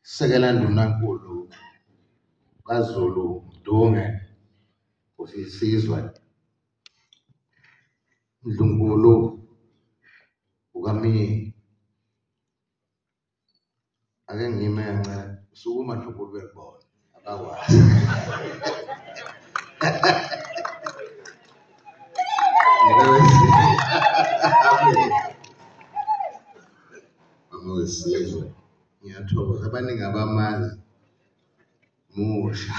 Sekela Ndunankulu kaZulu Ndunge Nkosi Ndlunkulu ukaMyeni. Ake ngime kancane, sukuma Ndlunkulu bekubona abakwazi. Mama wesizwe, ngiyathokoza, abaningi abamazi musha.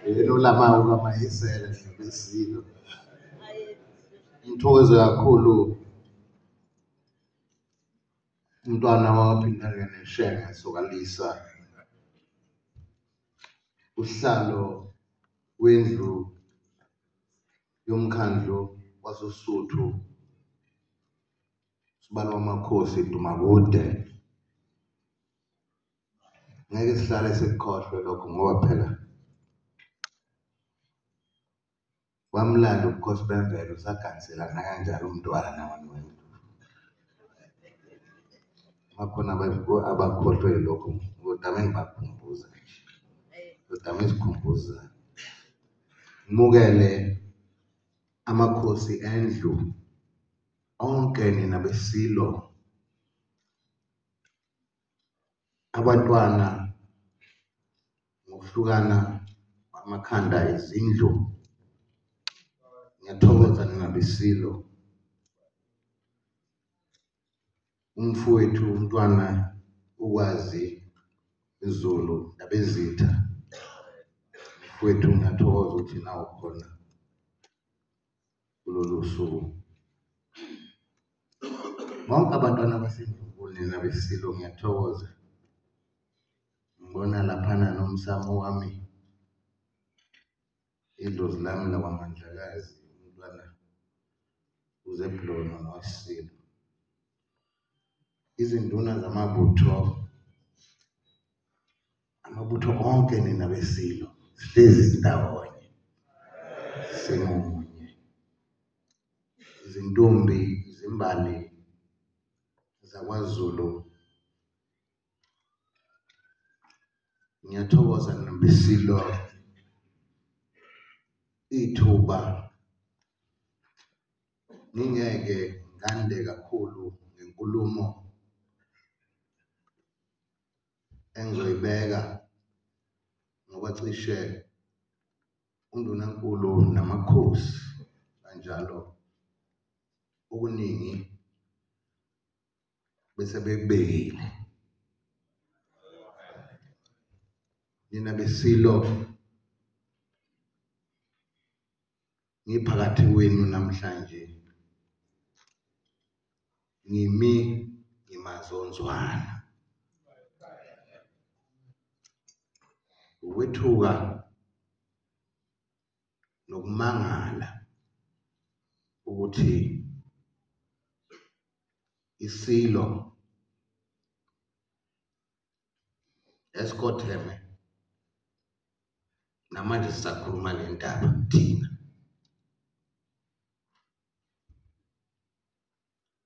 Yena olamayo kaMayisela nabesilo. Ngithokoze kakhulu umntwana wakwaPhindangene Shenge Sokalisa, usihlalo wendlu yomkhandlu wasoSuthu, sibalo wamakhosi Dumakude. Ngeke sihlale sikukhohlwe lokho ngoba phela wamlanda ubukhosi bemvelo saganiselana kanjalo umntwana wami. Bakhona abakhohlwe yilokho, kodwa ngibakhumbuza nje, kodwa ngisikhumbuza. Ngimukele amakhosi endlu onke nina beSilo, abantwana ngokuhlukana amakhanda ezindlu. Ngiyathokoza nina beSilo. Umfowethu umntwana ukwazi iZulu nabezitha. Mfowethu ngiyathokoza ukuthi nawe ukhona kulolu suku. Bonke abantwana baseNdlunkulu nina beSilo ngiyathokoza. Ngibona laphana nomsamo wami, idlozi lami lakwaMandlakazi, umntwana uZebuloni waseSilo. Izinduna zamabutho, amabutho onke nina beSilo, sihlezi sindawonye, simunye. Izintombi, izimbali zakwaZulu, ngiyathokoza nina beSilo ithuba ngingeke ngande kakhulu ngenkulumo engizoyibeka ngoba cishe uNdunankulu namakhosi kanjalo okuningi bese bekubekile. Nina beSilo ngiphakathi kwenu namhlanje, ngimi ngimazonzwana. Ukwethuka nokumangala ukuthi iSilo esikhotheme namanje sisakhuluma le ndaba thina.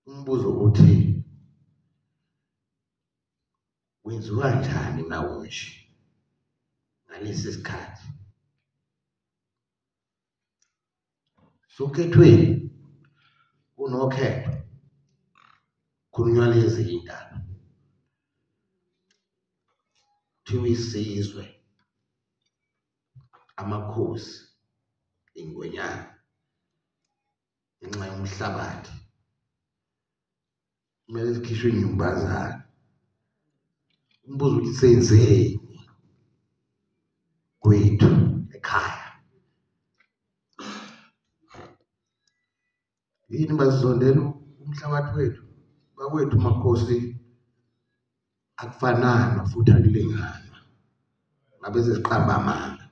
Umbuzo uthi kwenziwa kanjani mawunje ngalesi sikhathi? Sokhethweni kunokhetho, khulunywa lezi indaba, kuthiwa isizwe, amakhosi, ingwenyama ngenxa yomhlabathi kumele sikhishwe inyumbazane. Umbuzo uthi senzeni kwethu ekhaya? Yini basizondela umhlabathi wethu? Bakwethu makhosi akufanani futhi akulingani. Ngabe sesiqamba amanga,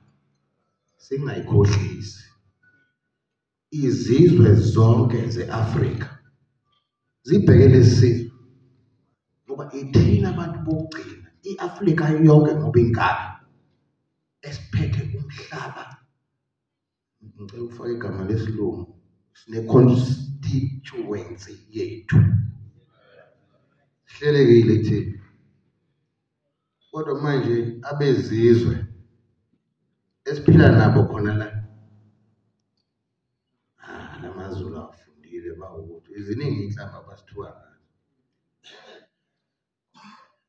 singayikhohlisi. Izizwe zonke ze-Afrika zibheke lesi sizwe ngoba ithina abantu bokugcina i-Afrika yonke ngoba ingaka esiphethe umhlaba. Ngicela ukufaka igama lesilungu, sine-constituency yethu. Sihlelekile thina. Kodwa manje abezizwe esiphila nabo khona la, lamaZulu awafundile bawukuthi iziningi iy'nhlamba abasithuka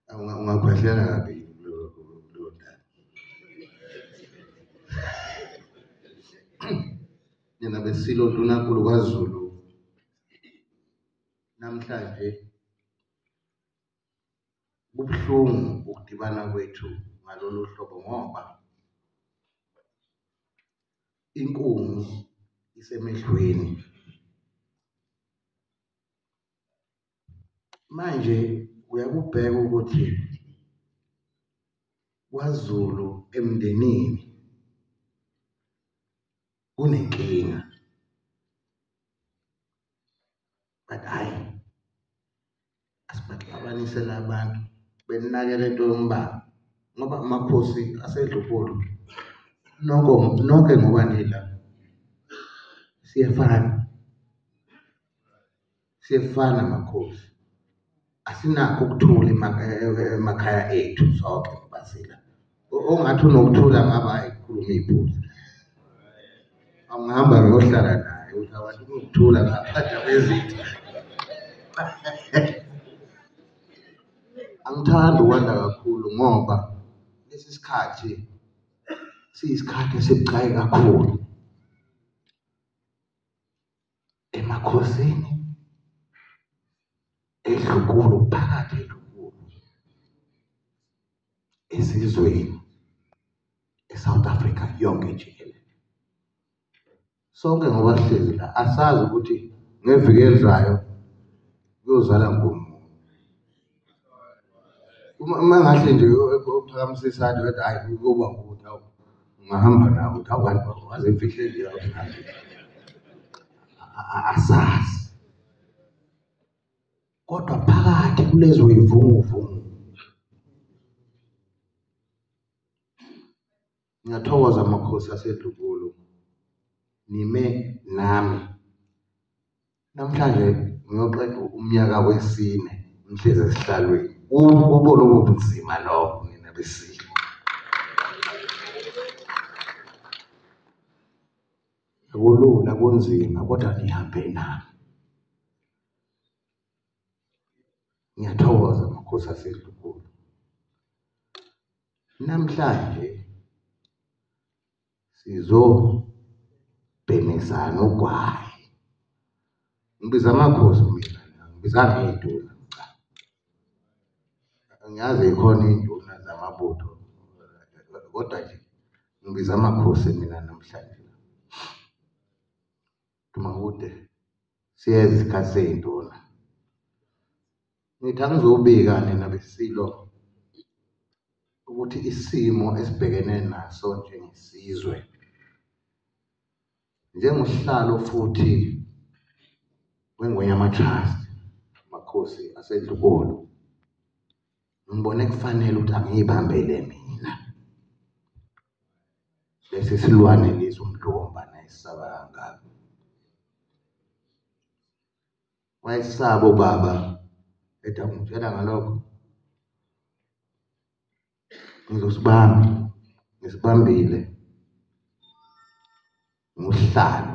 ngazo. Ungakhwehlela kabili kuleyo ndaba. Nina beSilo Ndunankulu kwaZulu namhlanje kubuhlungu ukudibana kwethu ngalolu hlobo ngoba inkungu isemehlweni. Manje uyakubheka ukuthi kwaZulu emndenini kunenkinga, but hhayi asibaxabanisele abantu benake lento yombango ngoba amakhosi aseNdlunkulu nonke ngoba nila siyefana, siyefana makhosi, asinakho ukuthula emakhaya ethu sonke ngoba sila. Ongathi unokuthula ngaba hhayi kukhuluma iphutha. Angihamba ngiyohlala naye ukuthi abantu kunokuthula ngaphandle kwezitha. Angithandi ukwanda kakhulu ngoba lesi sikhathi siyisikhathi esibucayi kakhulu emakhosini, eDlunkulu, phakathi eDlunkulu, esizweni, eSouth Africa yonke jikelele. Sonke ngoba sihlezi la asazi ukuthi ngeviki elizayo kuyozala nkomo. Uma ngahle nje uphakamise isandla uthi hhayi kuyoba ukuthi hawu ungahamba nawe uthi hawu kanti waze mfihle nje asazi. Kodwa phakathi kulezo yivunguvungu ngiyathokoza amakhosi aseNdlunkulu nime nami. Namhlanje ngiyoqeda umnyaka wesine ngihlezi esihlalweni. Kubo lobo bunzima lobo nina beSilo. Akulula kunzima kodwa nihambe nami. Ngiyathokoza makhosi aseNdlunkulu. Namhlanje sizobhemisana ugwayi. Ngibiza amakhosi mina, angibizanga iy'nduna, cha. Ngiyazi zikhona iy'nduna zamabutho kodwa nje ngibiza amakhosi mina namhlanje. Dumakude, siyeza isikhathi sey'nduna. Ngithi angizobika nina beSilo ukuthi isimo esibhekene naso njengesizwe, njengosihlalo futhi weNgonyama Trust, makhosi aseNdlunkulu, ngibone kufanele ukuthi angiyibambele mina lesi silwane lesi uMdlokombane ayesaba kangaka. Wayesaba ubaba ethi angitshela ngalokho ngizosibamba, ngisibambile ngusihlalo.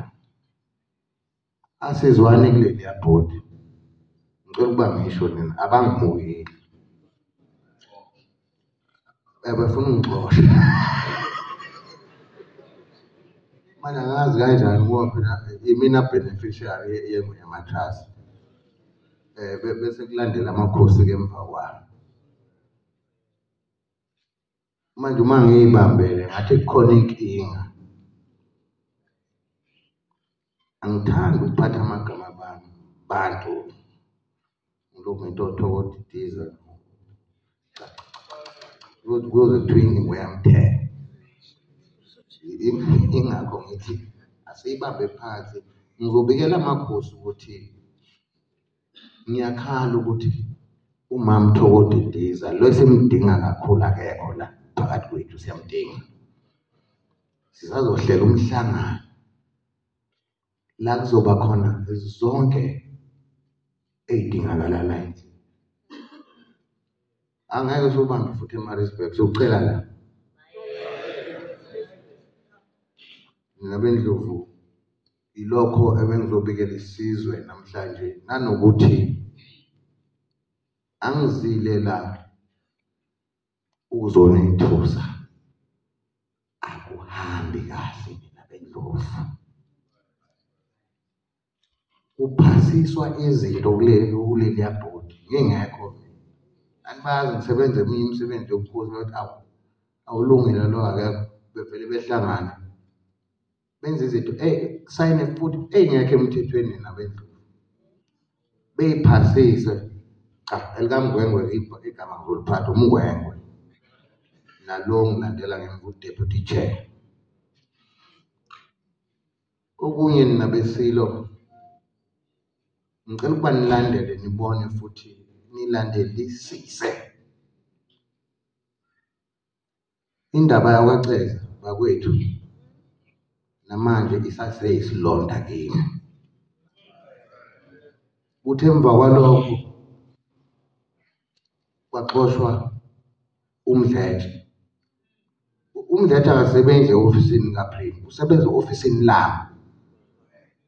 Asizwani kuleliya bhodi, ngicela ukuba ngisho nina abangimukeli, befuna ungixosha. Manje angazi kanjani ngoba phela imina beneficiary yeNgonyama Trust, bese kulandela amakhosi-ke emva kwami. Manje uma ngiyibambele ngathi kukhona inkinga. Angithandi ukuphatha amagama abantu ngilokhu ngithi oThoko Didiza, cha cha cha, kuyoze kuthiwe inguyamthelo. Ingakho ngithi asiyibambe phansi. Ngizobikela amakhosi ukuthi ngiyakhala ukuthi umama Thoko Didiza lo esimdinga kakhulu akekho la phakathi kwethu, siyamdinga. Sisazohlela umhlangano la kuzoba khona zonke ey'dingakala la endlini. Angeke siwubambe futhi eMaritzburg, siwucela la. Nina beNdlovu, ilokho ebengizobikela isizwe namhlanje, nanokuthi angizile la ukuzonithusa. Akuhambi kahle nina beNdlovu. Kuphasiswa izinto kuleliya bhodi ngingekho mina. Anibazi ngisebenza eminye imisebenzi yobukhosi bathi awu awulungile lo akekho, bevele behlangana benze izinto sayine futhi ey'ngekho emthethweni nina beNdlovu. Beyiphasise. Cha, elikaMngwengwe igama ngizoliphatha uMngwengwe. Nalo ngilandela ngemva u-deputy chair. Okunye nina beSilo, ngicela ukuba nilandele nibone futhi nilandelisise indaba yakwaCeza bakwethu namanje isaseyisilonda kimi. Kuthe emva kwalokho kwaxoshwa uMdletshe. UMdletshe akasebenzi e-ofisini kaPremier, usebenza e-ofisini lami.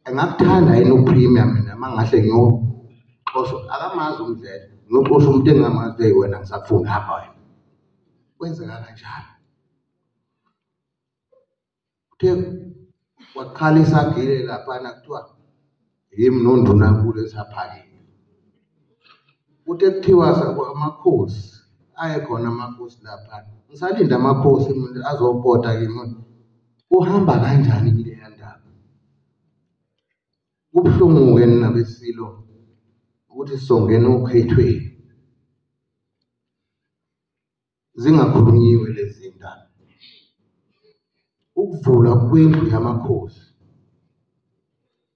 Engakuthanda yini uPremier mina uma ngahle ngiyoxoshwa? Akamazi uMdletshe, ngiyoxosha umuntu engingamazi, hey wena ngisakufuni hamba wena. Kwenzeka kanjalo. Kuthe kwakhala isagile laphana kuthiwa yimi nondunankulu esaphakile. Kuthe kuthiwa amakhosi ayekhona amakhosi laphana, ngisalinda amakhosi mina azopota kimi. Kuhamba kanjani kuleya ndaba? Kubuhlungu-ke nina beSilo ukuthi sizongena okhethweni zingakhulunyiwe lezi ndaba. Ukuvulwa kwendlu yamakhosi,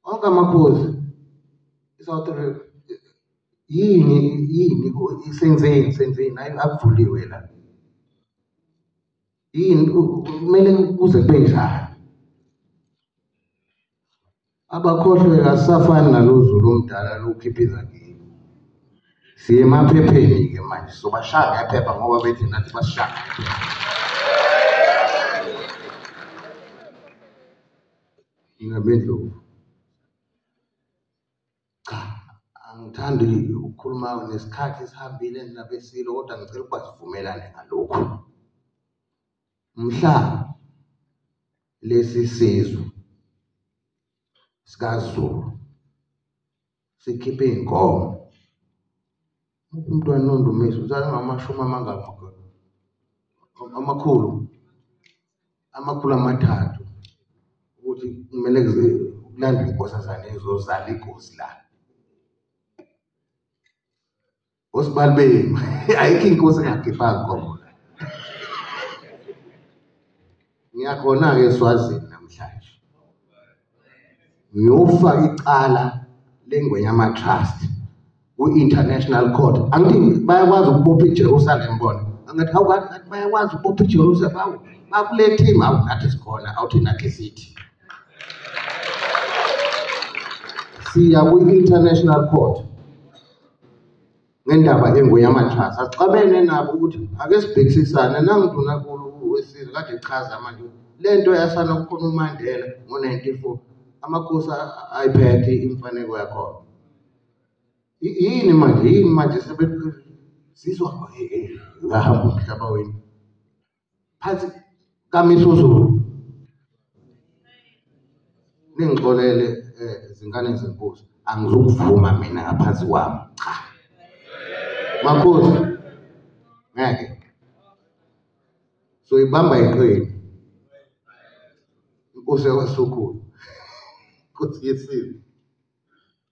onke amakhosi eSouth Africa, yini yini senzeni akuvuliwe la. Yini kumele kuze kube njani? Abakhohlwe asafani nalo Zulu omdala lokhipha izagile. Siye emaphepheni-ke manje, sizobashaya ngephepha ngoba bethi nathi basishaya ngephepha. Nina beNdlovu, cha, angithandi ukukhuluma nesikhathi esihambile nina beSilo, kodwa ngicela ukuba sivumelane ngalokhu. Mhla lesi sizwe sikaZulu sikhiphe iy'nkomo, umntwana uNondumiso uzalwa ngamashumi amangaki? Amakhulu, 300 ukuthi kumele kulandwe inkosazane ezozala inkosi la. Osibali benu, ayikho inkosi engakhiphanga inkomo la. Ngiyakhona-ke eSwazini namhlanje. Ngiyofaka icala leNgwenyama Trust ku-International Court. Angithi bayakwazi ukubopha iJerusalem bona. Angathi hawu ngathi bayakwazi ukubopha iJerusalem, hawu bakule team, hawu nathi sikhona, awuthi nathi sithi. Siya kwi-International Court ngendaba yeNgwenyama Trust. Asixabene nabo ukuthi ake sibhekisisane nanguNdunankulu wesizwe kade echaza manje lento yasana kukhona uMandela ngo-94 amakhosi ayiphethe imfaneko yakhona. Yini manje, yini manje sebezizwa ngahamba umhlaba wenu phansi kaMisuzulu. Ningixolele zingane zenkosi, angizukuvuma mina ngaphansi kwami, cha makhosi ngeke soyibamba iqini inkosi yakwaSokhulu, inkosi yesizwe.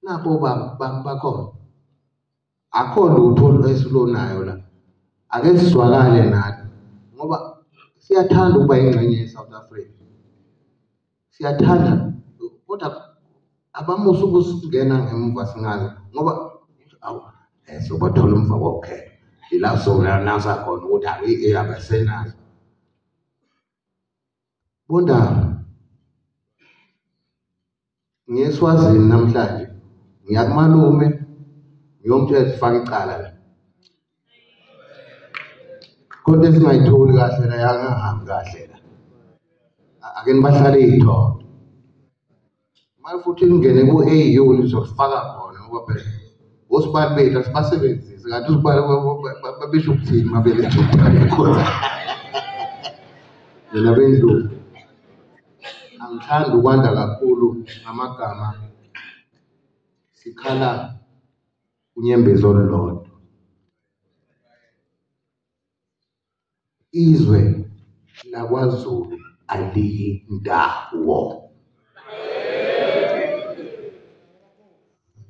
Napho bakhona, akho lutho esilonayo la. Ake sizwakale nathi ngoba siyathanda ukuba ingxenye ye-South Africa, siyathanda, kodwa abamusa ukusingena ngemuva singazi ngoba awu sobathola umva kokhetho ila solanasa khona ukuthi abasenazo bondaba. Ngiye eSwazini namhlanje, ngiya kumalume ngiyomtshela sifake icala la. Kodwa esingayitholi kahle la yangahambi kahle la. Ake nibahlale iy'thombe. Manje futhi ningene ku-AU nizofaka khona ngoba phela osibali bethu asibasebenzise kanti usibali babisho ukuthini uma beletha khona. Mina bendlu angithandi ukwanda kakhulu ngamagama, sikhala unyembezi olulodwa. Izwe lakwaZulu aliyi ndawo.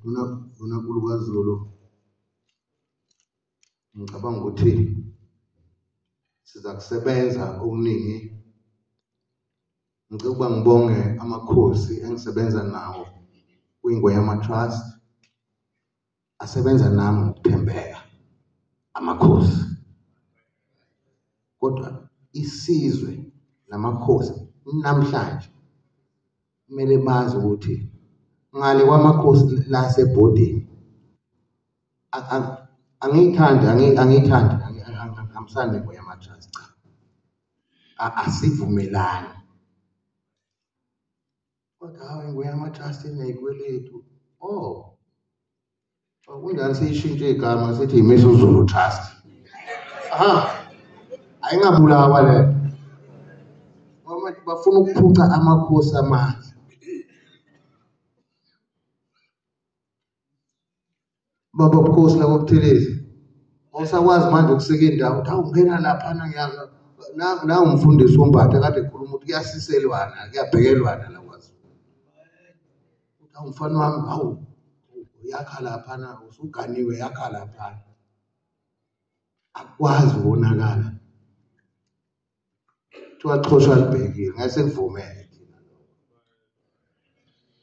Ndunankulu kaZulu, ngicabanga ukuthi siza kusebenza okuningi. Ngicela ukuba ngibonge amakhosi engisebenza nawo kwiNgonyama Trust, asebenza nami ngokuthembeka amakhosi. Kodwa isizwe namakhosi namhlanje kumele bazi ukuthi ngale kwamakhosi lasebhodini angiyithandi angihambisani neNgonyama Trust, cha, asivumelani. Kodwa hawu, iNgonyama Trust inezikweletu. Oh, kunjani siyishintshe igama sithi iMisuzulu Trust? Aha, ayingabulawa le. Ngoba bafuna ukuphuca amakhosi amandla. Baba bukhosi la kwaButhelezi, awusakwazi manje ukusika indawo, uthi hawu ngena laphana ngiyaka. Nangu umfundisi uMbatha kade ekhuluma ukuthi kuyasiselwana, kuyabhekelwana la kwaZulu. Uthi hawu mfana wami, hawu yakha laphana, usuganiwe yakha laphana. Akwazi ukonakala. Kuthiwa xhoshwa libhekile, ngeke sikuvumele thina lokho.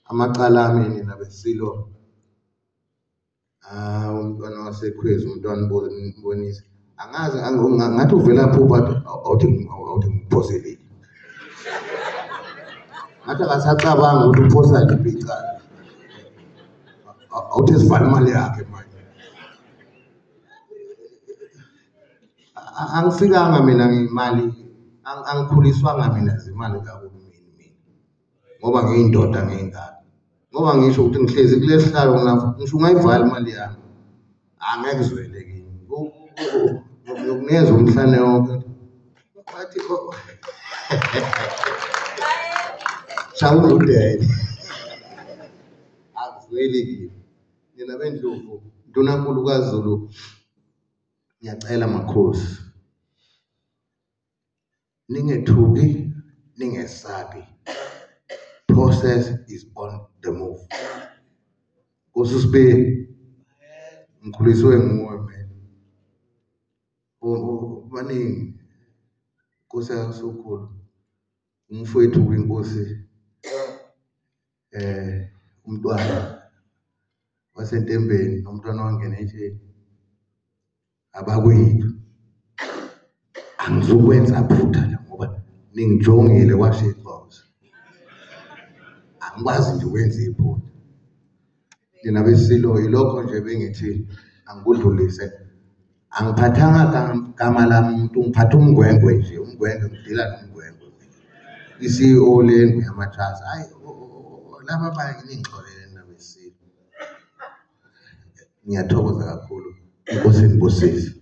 Amacala ami nina besilo, umntwana waseKhwezi, umntwana Mbonisi, angazi ngathi uvelaphi ubathi awuthi ngiphoselile. Ngathi akasacabanga ukuthi uphosa liphi icala. Awuthi sivale imali yakhe manje. Angifikanga mina ngimali, angikhuliswanga mina zimali kahulumeni mina. Ngoba ngiyindoda ngiyingane. Ngoba ngisho ukuthi ngihlezi kulesi sihlalo ngisho ungayivala imali yami. Angeke kuzwele kimi. Ngiyokunikeza umhlane wonke. Bathi shaya ududele. Akuzweli kimi. Nina beNdlovu, Ndunankulu kaZulu, ngiyacela makhosi, ningethuki, ningesabi. Process is on the move. Nkosi Sibiya, ngikhuliswe nguwe mina. Baningi Nkosi yasokhulu, umfowethu kwinkosi umntwana waseNtembeni nomntwana wangena etsheni abakwethu. Angizukwenza phutha la ngoba ningijongile kwasho inkosi. Angikwazi nje ukwenza iphutha. Nina besilo, yilokho nje bengithi angikudlulise. Angiphathanga gama lami umuntu, ngiphatha umngwengwe nje, umngwengwe ngidila nomngwengwe. I-CEO le Ngonyama Trust, hayi laba abanye ningixolele nina besilo. Ngiyathokoza kakhulu. Inkosi inibusise.